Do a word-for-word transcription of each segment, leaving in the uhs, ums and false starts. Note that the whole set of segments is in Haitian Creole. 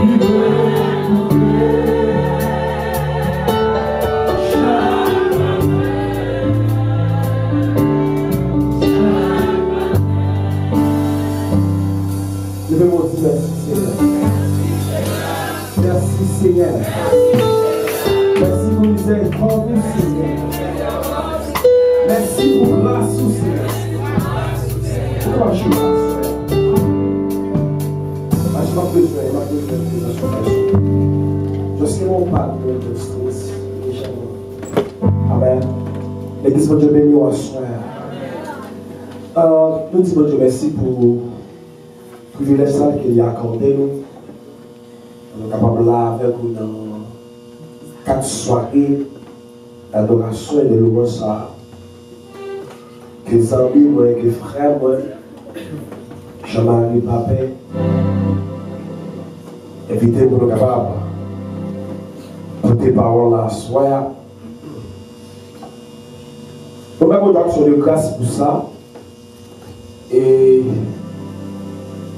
Leve men w, di mèsi, Senyè. Mèsi, Senyè. Mèsi pou mizèrikòd ou, Senyè. Mèsi pou gras ou, Senyè. Ou ka jwe la, Senyè. Paske m ap bezwen, m ap bezwen prezans ou, Papa. Just give me one part of this, please. Amèn. Legliz, Bondye beni w aswè a. Euh, nou di Bondye mèsi pou privilèj sa ke li akòde nou. Pou nou kapab la avèk ou nan kat sware adorasyon e de louwanj sa a. Ke zanmi mwen, ke frè mwen, Jean-Marie Papin, envite m pou nou kapab pote pawòl la aswè a. Nou bay Bondye aksyon de gras pou sa. E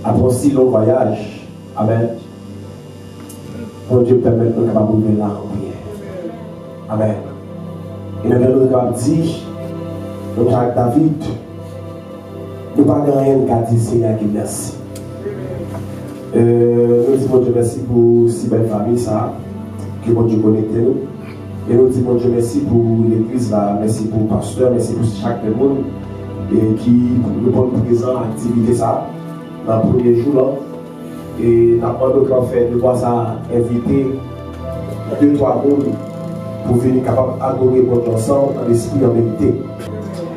apre yon si long vwayaj, amèn, Bondye pèmèt nou kapab rive la an priyè. Amèn. E menm jan nou kapab di, menm jan ak David, nou pa gen anyen n ka di Senyè ke mèsi. Euh, nou di Bondye mèsi pou si bèl fanmi sa a, ke Bondye konekte nou. E nou di Bondye mèsi pou legliz la, mèsi pou pastè, mèsi pou chak moun, e ki reponn prezan aktivite sa a nan premye jou la. E n ap mande w kapab fè de twa sa, envite de twa moun pou vini kapab adore Bondye ansanm an lespri, an verite.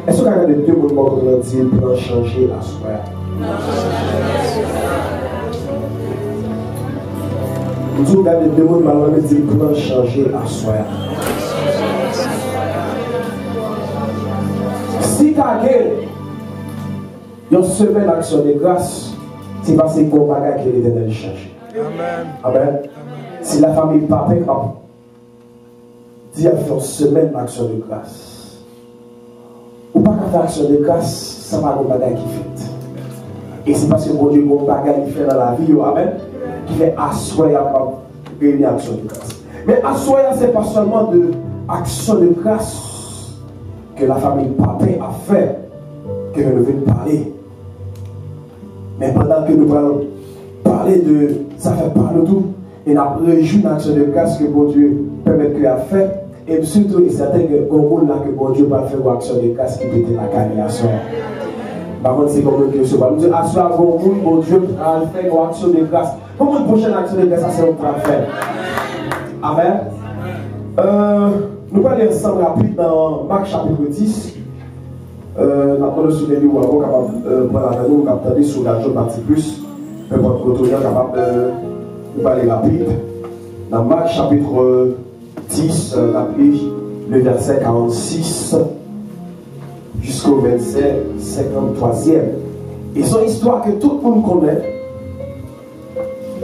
Èske w ka gade de moun bò kote w di plan chanje aswè a? M di w gade de moun bò kote w di plan chanje aswè a. Si ta gen yon semèn aksyon de gras, se paske gon bagay ke Letènèl chanje. Amèn. Amèn. Si lafanmi Papin ap di ap fè yon semèn aksyon de gras. Ou pa ka fè aksyon de gras san pa gon bagay ki fèt. E se paske Bondye gon bagay li fè nan lavi yo, amèn, ki fè aswè a ap reyini aksyon de gras. Men aswè a, se pa sèlman de aksyon de gras ke lafanmi Papin ap fè, ke nou vin pale. Men pandan ke nou pral pale de zafè pa nou tou, e n ap rejwi nan aksyon de gras ke Bondye pèmèt ke y ap fè, e m si tou e sèten ke gon moun la ke Bondye pral fè yon aksyon de gras ki pete lakay li aswè a. M pa konn si gon moun ki resevwa. M di aswè a gon moun Bondye pral fè yon aksyon de gras. Gon moun pwochèn aksyon de gras sa se ou k pral fè. Amèn. Euh, nou pral li ansanm rapid nan Mak chapit dis. Euh, n ap mande w si w gen Bib ou, ou kapab, euh, pran l avè nou, ou kapab tande sou radyo Baptist Plus, nenpòt kote w ye, ou kapab, euh, nou pale rapid. Nan Mak chapit dis, euh, n ap li le vèsè karannsis jisko vèsè senkanntwazyèm. E se yon istwa ke tout moun konnen.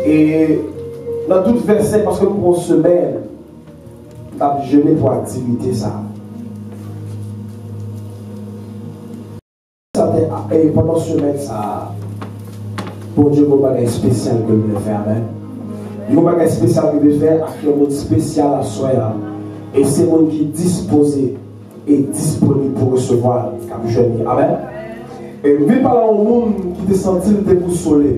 E nan tout vèsè, paske m pran semèn, m ap jene pou aktivite sa a. Sa te, e pandan semèn sa a, Bondye gon bagay espesyal ke l vle fè, amèn. Gon bagay espesyal ke l vle fè ak yon moun espesyal aswè a. E se moun ki dispoze e disponib pou resevwa l k ap jwenn li. Amèn. E m vin pale a yon moun ki te santi l depousole.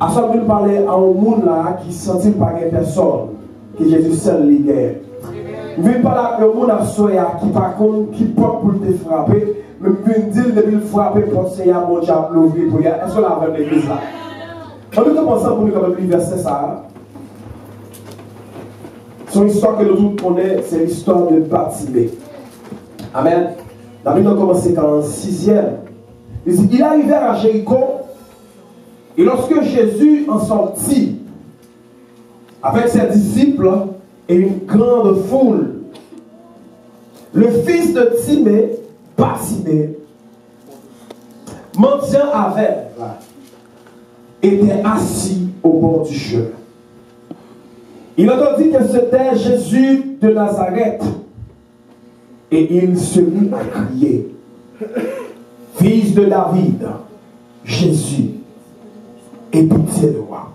Aswè m vin pale a yon moun la ki santi l pa gen pèsòn, ke Jezi sèl li genyen. M vin pale ak yon moun aswè a ki pa konn ki pòt pou l te frape, men m vin di l depi l frape pòt Senyè a, Bondye ap louvri pou li. Èske w la avè m legliz la? Ann nou kanpe ansanm pou nou kapab li vèsè sa a. Se yon istwa ke nou tout konnen, se listwa de Batime. Amèn. N ap li nan kòmanse karannsizyèm. Il dit, ils arrivèrent à Jéricho, et lorsque Jésus en sortit avec ses disciples et une grande foule, le fils de Timée, Bartimée, mendiant aveugle, était assis au bord du chemin. Il entendit que c'était Jésus de Nazareth et il se mit à crier, Fils de David, Jésus, aie pitié de moi.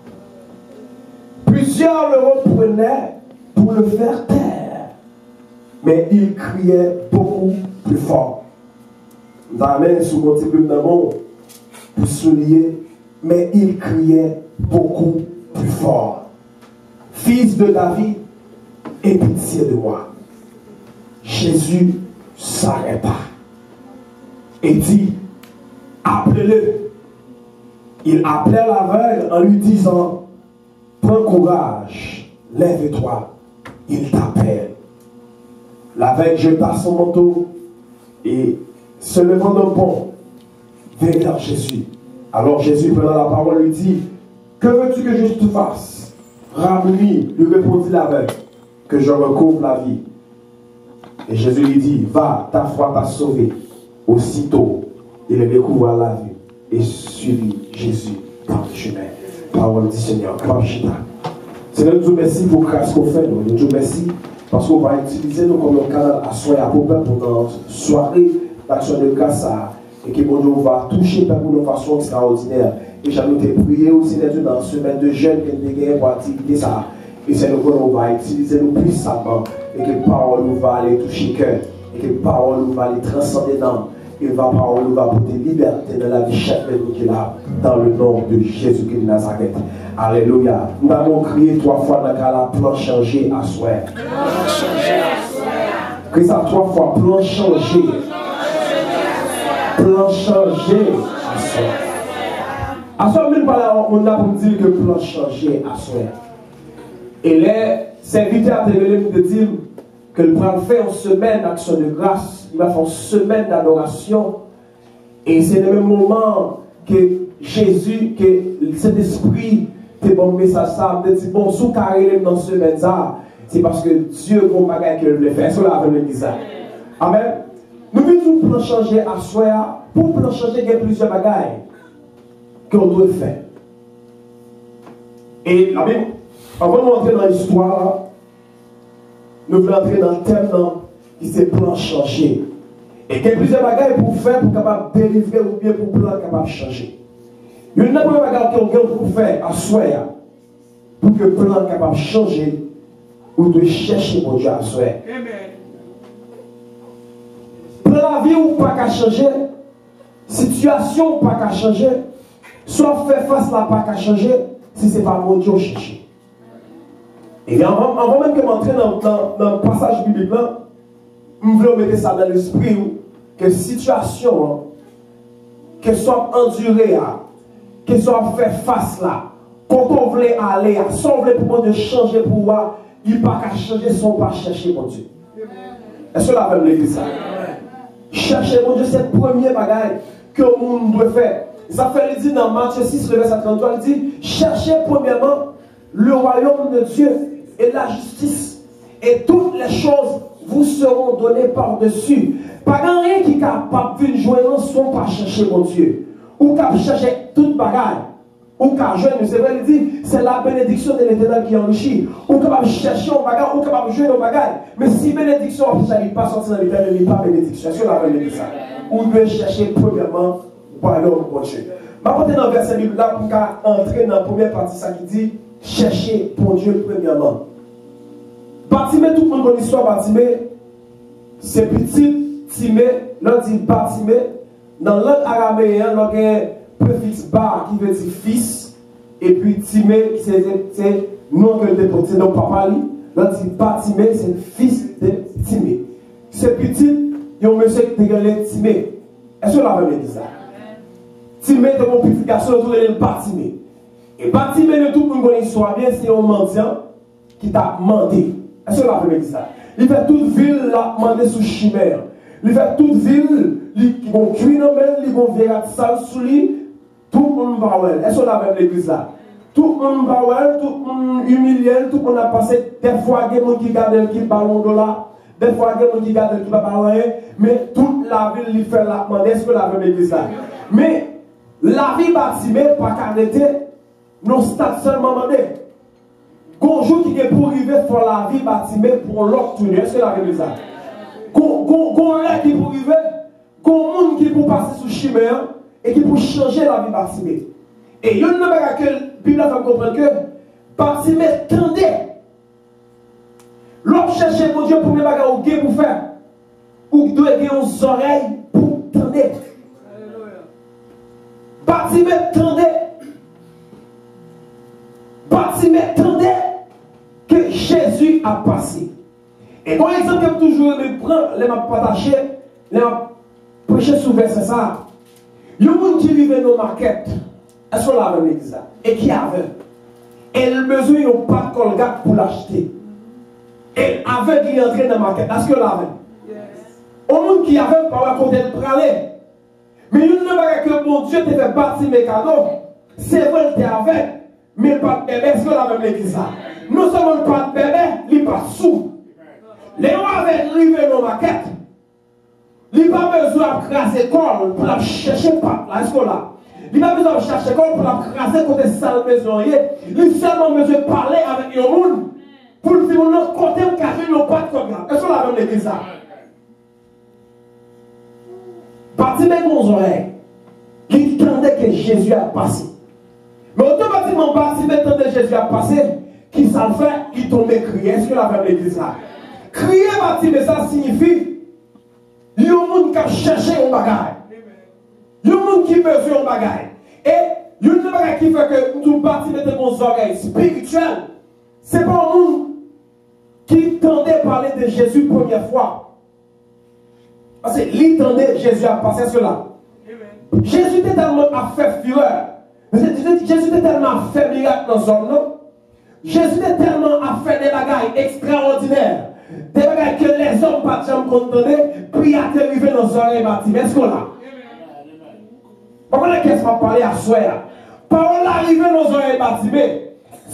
Plusieurs le reprenaient pour le faire taire, mais il criait beaucoup plus fort. M ta renmen si w gon ti Bib nan men w pou souliye, mais il criait beaucoup plus fort. Fils de David, aie pitié de moi. Jésus s'arrêta et dit, appelez-le. Il appelait l'aveugle en lui disant, prends courage, lève-toi, il t'appelle. L'aveugle jeta son manteau et, se levant d'un bond, vint vers Jésus. Alors Jésus, prenant la parole, lui dit, que veux-tu que je te fasse? Rabouni, lui répondit l'aveugle, que je recouvre la vie. Et Jésus lui dit, va, ta foi t'a sauvé. Aussitôt, il recouvra la vue et suivit Jésus dans le chemin. Pawòl di Senyè, kapab chita. Senyè, nou di w mèsi pou gras ke w fè nou. Nou di w mèsi paske w va itilize nou kòm yon kanal aswè a pou pèp ou nan sware d'aksyon de gras sa a. E ke Bondye ou va touche pèp ou nan fason ekstraòdinè. E jan nou te priye ou, Senyè Dye, nan semèn de jèn ke n te genyen pou aktivite sa a. E Senyè, nou konnen ou va itilize nou pwisaman. E ke pawòl ou va ale touche kè. E ke pawòl ou va ale transande nanm. E va pawòl ou va pote libète nan lavi chak moun ki la. Dans le nom de Jésus-Christ de Nazareth. Alelouya. Nou ta bon kriye twa fwa nan kay la, plan chanje aswè. Kriye sa twa fwa, plan chanje. Plan chanje aswè. Aswè, m vin pale avèk moun la pou m di l ke plan chanje aswè. E lè sèvitè a te rele m, te di m ke l pral fè yon semèn aksyon de gras, li pral fè yon semèn dadorasyon. E se nan menm moman ke Jezi, ke Sentespri te ban m mesaj sa, m te di, bon, si w ka rele m nan semèn sa, se paske Dye gon bagay ke l vle fè. Èske w la avè m legliz la? Amèn. Nou vin sou plan chanje aswè a. Pou plan chanje, gen plizyè bagay ke w dwe fè. E Labib, anvan nou antre nan istwa a, nou vle antre nan tèm nan ki se plan chanje. E gen plizyè bagay pou w fè pou w kapab delivre oubyen pou plan kapab chanje. Youn nan premye bagay ke w gen pou w fè aswè a, pou ke plan kapab chanje, ou dwe chèche Bondye aswè. Plan lavi w pa ka chanje, sitiyasyon w pa ka chanje, sa w ap fè fas la pa ka chanje, si se pa Bondye w chèche. Ebyen, anvan, anvan menm ke m antre nan, nan, nan pasaj biblik lan, m vle w mete sa nan lespri w, ke sitiyasyon an, ke sa w ap andire a, ke sa w ap fè fas la, kote w vle ale a, sa w vle pou Bondye chanje pou ou a, li pa ka chanje san w pa chèche Bondye. Èske w la avè m legliz sa? Chèche Bondye se premye bagay ke yon moun dwe fè. Sa fè li di nan Matye sis, le vèsè tranntwa, li di, cherchez premièrement le royaume de Dieu et la justice, et toutes les choses vous seront données par-dessus. Pa gen anyen ki kapab vin jwenn ou san w pa chèche Bondye. Ou k ap chèche tout bagay, ou ka jwenn li. Se vre, li di, c'est la bénédiction de l'Éternel qui enrichit. Ou kapab chèche yon bagay, ou kapab jwenn yon bagay. Men si benediksyon w ap chèche li pa sòti nan Letènèl, li pa benediksyon. Èske w la avè m legliz sa? Ou dwe chèche premyèman wayòm Bondye. M ap antre nan vèsè Bib la pou m ka antre nan premyè pati sa ki di, chèche Bondye premyèman. Batime, tout moun konn istwa Batime, se pitit Time, lè w di Batime, nan lang arameyen an, lè w gen prefiks ba ki vle di fis, epi Time, ki se, se, se non ke l te pote, se non papa li, lè w di Batime, se fis de Time. Se pitit yon mesye ki te rele Time. Èske w la avè m legliz la? Time te gen yon pitit gason, yo tou rele l Batime. E Batime, nou tout moun konn istwa byen, se yon mandyan ki t ap mande. Èske w la avè m legliz la? Li fè tout vi l, l ap mande sou chimen an. Li fè tout vi l, li gon kwi nan men l, li gon vye rad sal sou li, tout moun pa wè l. Èske w la avè m legliz la? Tout moun pa wè l, tout moun imilye l, tout moun ap pase. Dèfwa gen moun ki gade l ki ba l yon dola, dèfwa gen moun ki gade l ki pa ba l anyen, men tout lavi l li fè l ap mande. Èske w la avè m legliz la? Men lavi Batime pa ka rete nan stad sèlman mande. Gon jou ki gen pou rive, fò lavi Batime pran lòt tounen. Èske w la avè m legliz la? Gon, gon, gon lè ki pou rive, gon moun ki pou pase sou chimen an e ki pou chanje lavi Batime. E youn nan bagay ke Bib la fè m konprann ke Batime tande. Lè w ap chèche Bondye, premye bagay ou gen pou fè, ou dwe gen yon zòrèy pou w tande. Batime tande. Batime tande ke Jezi ap pase. E gon egzanp ke m toujou renmen pran lè m ap pataje, lè m ap preche sou vèsè sa a. Yon moun ki rive nan makèt, èske w la avè m legliz la? E ki avèg. E l bezwen yon pat kòlgat pou l achte. E avèg li antre nan makèt la, èske w la avè m? Yon moun ki avèg pa wè kote l prale. Men youn nan bagay ke Bondye te fè Batime kado, se vre l te avèg, men l pa t bèbè, èske w la avè m legliz la? Non sèlman l pa t bèbè, li pa t sou. Lè yon avèg rive nan makèt, li pa bezwen ap kraze kò l pou l ap chèche pat la, èske w la? Li pa bezwen ap chèche kò l pou l ap kraze kote sa l bezwen ye. Li sèlman bezwen pale avèk yon moun pou l di moun nan kote m ka jwenn yon pat kòlgat. Èske w la avè m legliz la? Batime gen yon zòrèy. Li tande ke Jezi ap pase. Men otomatikman Batime tande Jezi ap pase, ki sa l fè? Li tonbe kriye. Èske l avè m legliz la? Kriye Batime sa siyifi yon moun k ap chèche yon bagay. Yon moun ki bezwen yon bagay. E youn nan bagay ki fè ke m di w Batime te gen yon zòrèy espirityèl, se pa yon moun ki tande pale de Jezi premyè fwa. Paske li tande Jezi ap pase sila. Jezi te tèlman ap fè firè. Jezi, Jezi te tèlman ap fè mirak nan zòn nan. Jezi te tèlman ap fè de bagay ekstraòdinè. De bagay ke lèzòm pa t janm konn tande. Pri a te rive nan zòrèy Batime. Èske w la? Mwen konnen kiyès m ap pale aswè a. Pawòl la rive nan zòrèy Batime.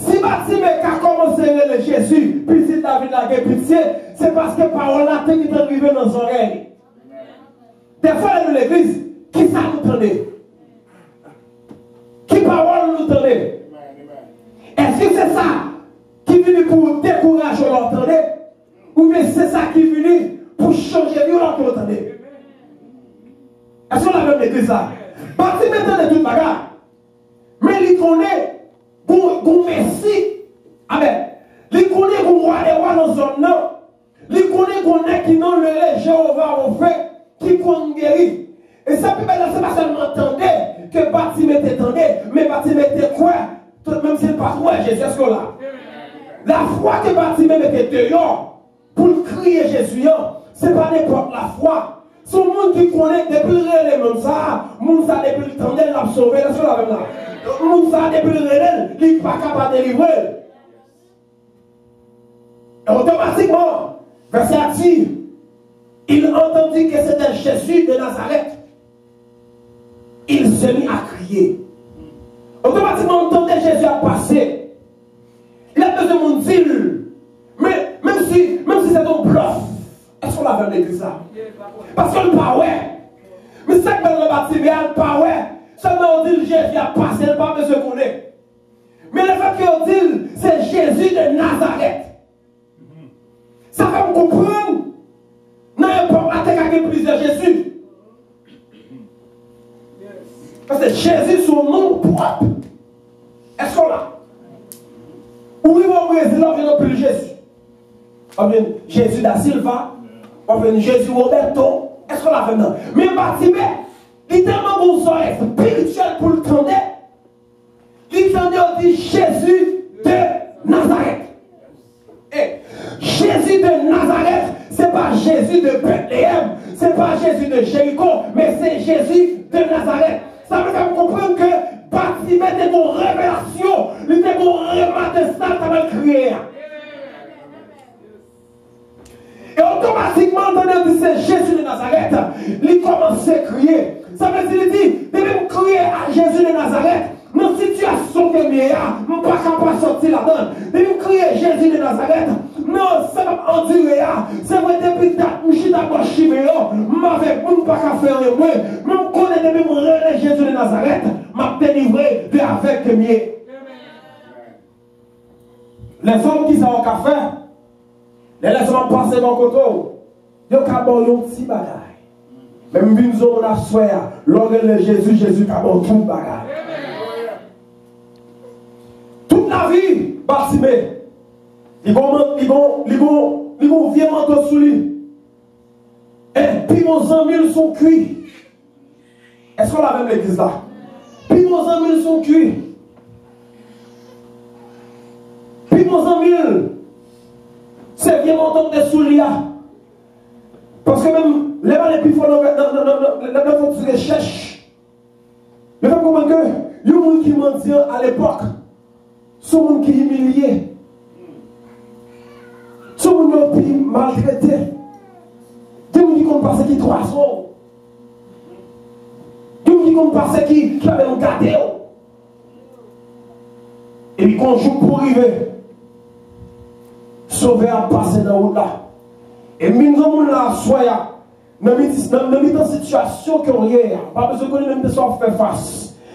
Si Batime ka kòmanse rele Jezi, pitit David la, gen pitye, se paske pawòl la te gentan rive nan zòrèy li. Dèfwa lè nou legliz, ki sa nou tande? Ki pawòl nou tande? Èske se sa ki vini pou dekouraje w lè w tande? Oubyen se sa ki vini pou chanje vi w lè w tande? Èske w la menm legliz la? Batime tande tout bagay. Men li konnen gon, gon Mesi. Amèn. Li konnen gon Wa dè wa nan zòn nan. Li konnen gon nèg ki non l rele Jewova Wofe ki konn geri. E sa pi bèl la, se pa sèlman tande ke Batime te tande, men Batime te kwè, tout menm si l pa t wè Jezi. Èske w la? Lafwa ke Batime mete deyò pou l kriye Jezi an, se pa nenpòt lafwa. Se yon moun ki konnen depi l rele moun sa a, moun sa a depi l tande l, l ap sove l. Èske w la menm la? Donk, moun sa a depi l rele l, li pa ka pa delivre l. Et automatiquement, verset a di, il entendit que c'était Jésus de Nazareth. Il se mit à crier. Otomatikman, m tande Jezi ap pase. Li ap bezwen moun di l. Men, menm si, menm si se te yon blòf, èske w la avè m legliz la? Paske l pa wè. Men sa k bèl nan Batime a, l pa wè. Sèlman yo di l Jezi ap pase, l pa bezwen konnen. Men lefètke yo di l se Jezi de Nazarèt, sa fè m konprann nan epòk la te ka gen plizyè Jezi. Paske Jezi se yon non pwòp. Èske w la? Ou rive o Brezil, w ap jwenn anpil Jezi. W ap jwenn Jezi da Silva, w ap jwenn Jezi Roberto. Èske w la avè m nan? Men Batime, li tèlman gen yon zòrèy espirityèl pou l tande, li tande yo di Jezi de Nazarèt. E Jezi de Nazarèt, se pa Jezi de Betleyèm, se pa Jezi de Jeriko, men se Jezi de Nazarèt. Sa vle fè m konprann ke Batime te gen yon revelasyon, li te gen yon rema de sa l t ap al kriye a. E otomatikman, l tande yo di se Jezi de Nazarèt, li kòmanse kriye. Sa vle di, li di, depi m kriye a Jezi de Nazarèt, nan sitiyasyon ke m ye a, m pa ka pa sòti ladan l. Depi m kriye Jezi de Nazarèt, nan sa m ap andire a, se vre depi dat m chita bò chimen an, m avèg, m pa ka fè anyen mwen, men m konnen depi m rele Jezi de Nazarèt, m ap delivre de avèg ke m ye. Lèzòm, kisa yo ka fè? Lè lèzòm ap pase bò kote w, yo ka ba w yon ti bagay. Men m vin di w moun aswè a, lè w rele Jezi, Jezi ka ba w tout bagay. Tout lavi, Li gon, li gon, li gon, li gon vye manto sou li. E pi bon zanmi l se yon kwi. Èske w la avè m legliz la? Pi bon zanmi l se yon kwi. Pi bon zanmi l se vye manto k te sou li a. Paske menm lè m ale pi fon nan, nan, nan, nan, nan, nan, nan fè ti rechèch, yo fè m konprann ke yon moun ki mandyan alepòk, se yon moun ki imilye. Se yon moun yo pi maltrete. Gen moun ki konn pase ki twa zon. Gen moun ki konn pase ki, ki pa menm gade yo. Epi gon jou pou rive, Sovè a ap pase nan wout la. E m vin gen moun la aswè a, nan mitan, nan, nan mitan sitiyasyon ke w ye a, pa bezwen konnen nan mitan sa w ap fè fas.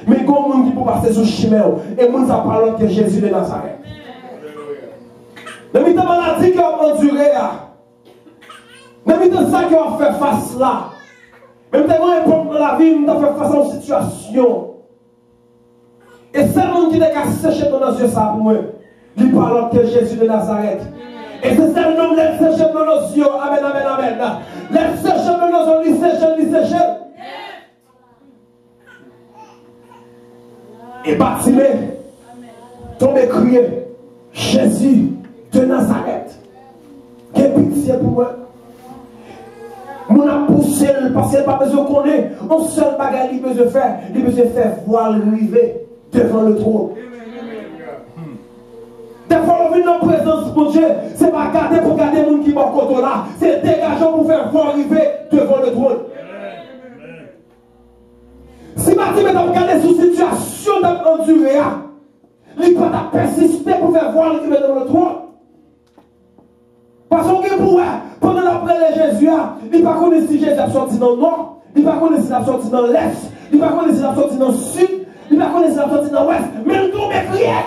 Men gon moun ki pou pase sou chimen w. E moun sa pa lòt ke Jezi de Nazarèt. Nan mitan maladi ke w ap andire a, nan mitan sa ke w ap fè fas la, men m te gen yon epòk nan lavi m, m t ap fè fas a yon sitiyasyon. E sèl moun ki te ka seche dlo nan zye sa pou mwen, li pa lòt ke Jezi de Nazarèt. E se sèl non lè l seche dlo nan zye yo. Amèn, amèn, amèn. Lè l seche dlo nan zye yo, li seche, li seche. E Batime tonbe kriye, Jezi de Nazarèt, gen pitye pou mwen. Moun ap pouse l, paske l pa bezwen konnen. Yon sèl bagay li bezwen fè, li bezwen fè vwa l rive devan le twòn. Dèfwa, lè w vin nan prezans Bondye, se pa gade pou gade moun ki bò kote w la, se degaje w pou fè vwa w rive devan le twòn. Si Batime t ap gade sou sitiyasyon l t ap andire a, li pa t ap pèsiste pou fè vwa l rive nan le twòn. Paske w gen pou wè, pandan l ap rele Jezi a, li pa konnen si Jezi ap sòti nan nò, li pa konnen si l ap sòti nan lès, li pa konnen si l ap sòti nan sid, li pa konnen si l ap sòti nan wès, men l tonbe kriye.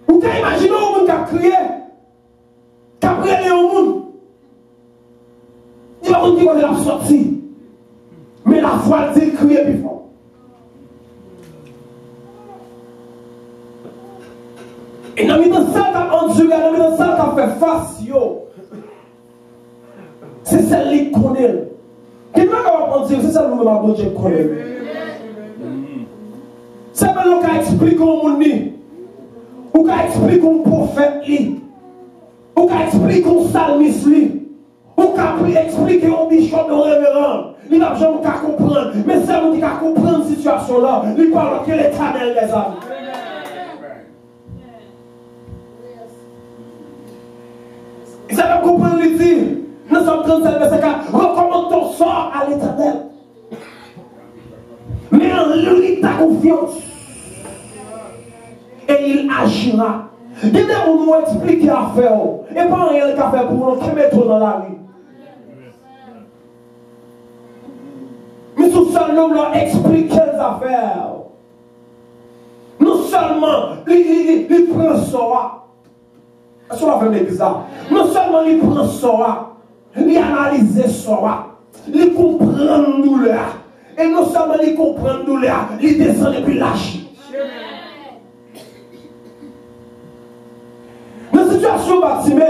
Ou ka imajine yon moun k ap kriye, k ap rele yon moun. Li pa konn ki kote l ap sòti. Men lafwa l di l kriye pi fò. E nan mitan sa l t ap andire, nan mitan sa l t ap fè fas yo, se sèl li k konnen l. Gen bagay w ap andire, se sèl ou menm ak Bondye k konnen l. Sèlman ou ka eksplike yon moun li. Ou ka eksplike yon pwofèt li. Ou ka eksplike yon salmis li. Ou ka pri-, eksplike yon bishop, yon reveran. Li p ap janm ka konprann. Men sèl moun ki ka konprann sitiyasyon lan, li pa lòt ke Letènèl dèzame. Sa fè m konprann li di, nan Sòm trannsèt, vèsè kat, recommande ton sort à l'Éternel. Mais en lui ta confiance, et il agira. Gen de moun ou eksplike afè w, e pa anyen l ka fè pou ou, non, kenbe tou nan lari. Men se yon sèl nonm la eksplike l zafè w. Non sèlman li, li, li, li pran sò a. Èske w avè m legliz la? Non sèlman li pran sò a, li analize sò a, li konprann doulè a. E non sèlman li konprann doulè a, li desann epi l aji. Nan sitiyasyon Batime,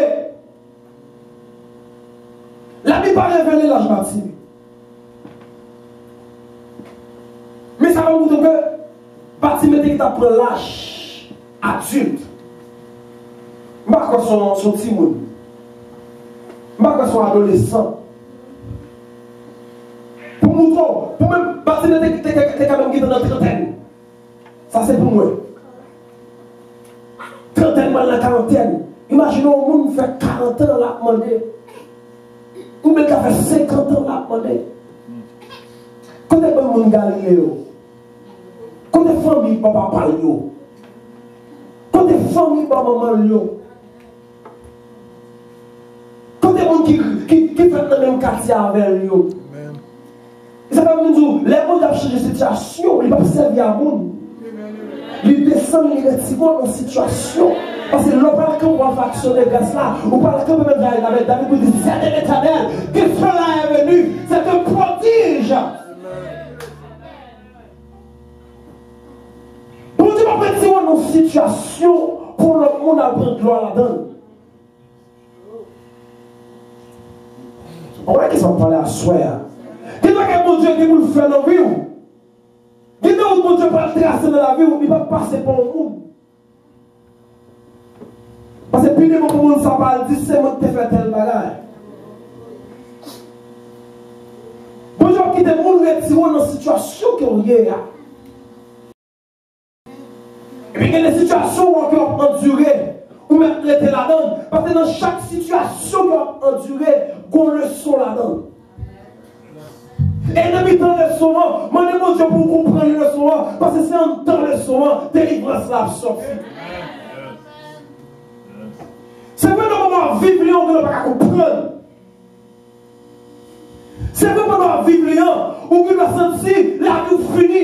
Labib pa revele laj Batime. Men sa pa montre ke Batime te gentan pran laj adilt. M pa kwè se yon, se yon timoun. M pa kwè se yon adolesan. Pou montre w, pou menm Batime te, te, te, te kanmenm gentan nan trantèn. Sa se pou mwen. Trantèn pral nan karantèn. Imajine yon moun fè karant an l ap mande. Oubyen l ka fè senkant an l ap mande. Kote bann moun Galile yo? Kote fanmi bò papa l yo? Kote fanmi bò manman l yo? Kote moun ki, ki, ki fèt nan menm katye avè l yo? Amen. E sa fè m vin di w, lè Bondye ap chanje sitiyasyon, li p ap sèvi a moun. Li desann, li retire w nan sitiyasyon. Paske lè w pral kanpe w ap fè aksyon de gras la, ou pral kanpe menm jan avèk David, David pou di, Seigneur l'Éternel, que cela est venu, c'est un prodige. Bondye p ap retire w nan sitiyasyon pou lòt moun al pran glwa ladan l. Ou wè kisa m pale aswè a? Gen bagay Bondye gen pou l fè nan vi w. Gen de wout Bondye pral trase nan lavi w, li p ap pase pa yon moun. Paske pi devan pou moun sa pa al di se mwen ki te fè tèl bagay. Bondye ap kite moun retire w nan sitiyasyon ke w ye a. Epi gen de sitiyasyon w ap andire, ou mèt rete ladan l. Paske nan chak sitiyasyon w ap andire, gon leson ladan l. E nan mitan leson an, mande Bondye pou w konprann leson an, paske se anndan leson an delivrans la ap sòti. Se vre, nan moman w ap viv li an, ou genlè pa ka konprann. Se vre, pandan w ap viv li an, ou genlè santi lavi w fini.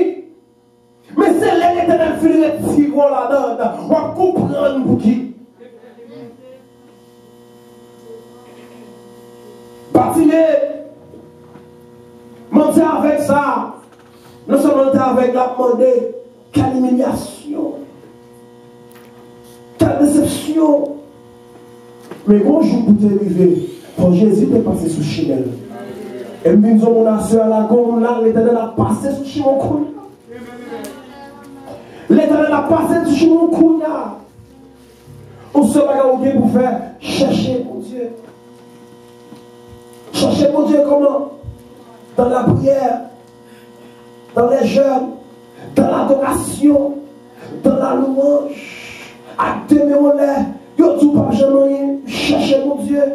Men se lè Letènèl fin retire w ladan l, w ap konprann pouki. Batime, manti avèg sa, non sèlman l te avèg, l ap mande, kèl imilyasyon, kèl desepsyon. Men gon jou pou te rive, fò Jezi te pase sou chimen l. E m vin di w, moun aswè a la, gon moun la, Letènèl ap pase sou chimen w kounye a. Letènèl ap pase sou chimen w kounye a. Yon sèl bagay ou gen pou fè, chèche Bondye. Chèche Bondye kòman? Dans la prière, dans les jeûnes, dans l'adoration, dans la louange. Ak de men anlè, yo di w p ap janm anyen, chèche Bondye.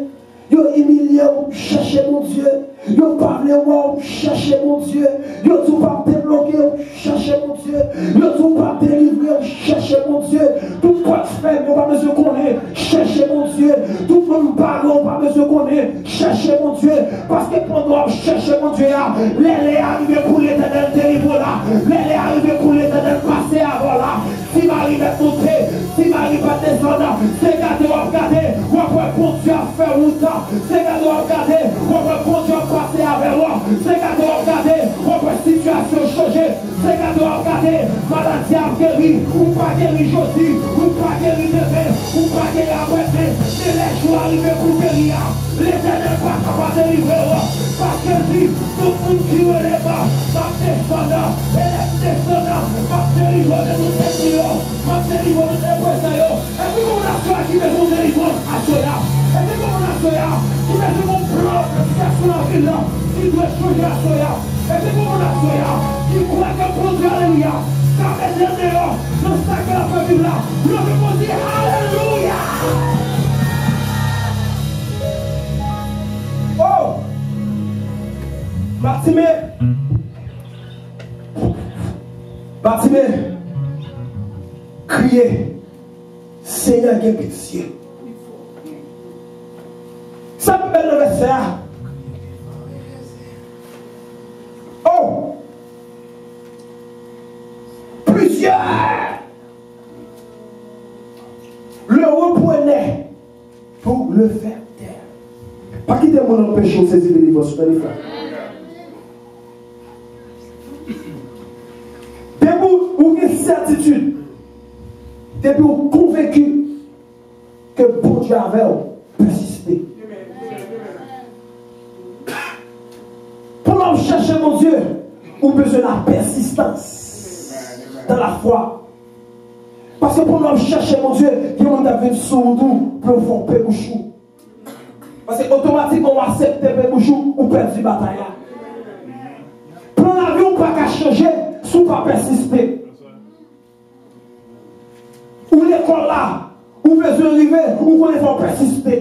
Yo imilye w, chèche Bondye. Yo pa vle wè w, chèche Bondye. Yo di w p ap debloke w, chèche Bondye. Yo di w p ap delivre w, chèche Bondye. Tout pòt fèmen, ou pa bezwen konnen, chèche Bondye. Tout moun bare, ou pa bezwen konnen, chèche Bondye. Paske pandan w ap chèche Bondye a, lè lè a rive pou Letènèl delivre w la, lè lè a rive pou Letènèl pase avè w la, Ti Mari mèt monte, Ti Mari mèt desann, se gade w ap gade, w ap wè Bondye ap fè wout. Se gade w ap gade, w ap wè Bondye ap pase avè w. Se gade w ap gade, w ap wè sitiyasyon chanje. Se gade w ap gade, maladi ap geri. Ou pa geri jodi, ou pa geri demen, ou pa geri aprèdemen. Men lè jou a rive pou geri a, Letènèl pa ka pa delivre w. Paske l di, tout moun ki rele m, m ap desann. E lè m desann, m ap delivre w de tout ènmi yo. M ap delivre w de tout opresè yo. Èske gon moun aswè a ki bezwen yon delivrans aswè a? Èske gon moun aswè a ki bezwen yon plan nan sitiyasyon lavi l lan ki dwe chanje aswè a? Èske gon moun aswè a ki kwè ke Bondye, alelouya, ka mete l deyò nan sa ke l ap fè viv la? Leve pou di alelouya! Oh! Batime! Batime! Kriye, Senyè, gen pitye. Sa k pi bèl nan vèsè a? Oh! Plusieurs le reprenaient pour le faire taire. Pa kite moun anpeche w sezi delivrans ou, tande frè. Depi w gen sètitid, depi w konvenki ke Bondye avè w, pèsiste. Pandan w ap chèche Bondye, ou bezwen la pèsistans dans la foi. Paske pandan w ap chèche Bondye, gen moun k ap vin sou wout ou pou yo fè w pe bouch ou. Paske otomatikman w aksepte pe bouch ou, ou pèdi batay la. Plan lavi w pa ka chanje si w pa pèsiste. Ou lekòl la, ou bezwen rive, ou konnen fò w pèsiste.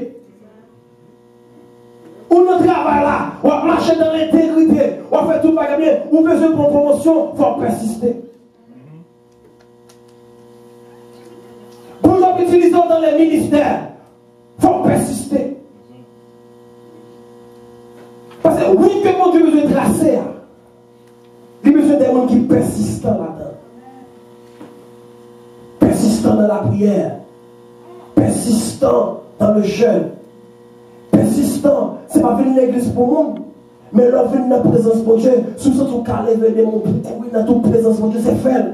Ou nan travay la, w ap mache dan lentegrite, w ap fè tout bagay byen, ou bezwen pran pwomosyon, fò w pèsiste. Bondye ap itilize w dan le ministè, fò w pèsiste. Paske wout ke Bondye bezwen trase a, li bezwen de moun ki pèsistan ladan. Pèsistan nan lapriyè. Pèsistan dans le jeûne. Pèsistan, se pa vin legliz pou moun. Men lè w vin nan prezans Bondye, si w santi w ka leve de moun pou kouri nan tout prezans Bondye, se fè l.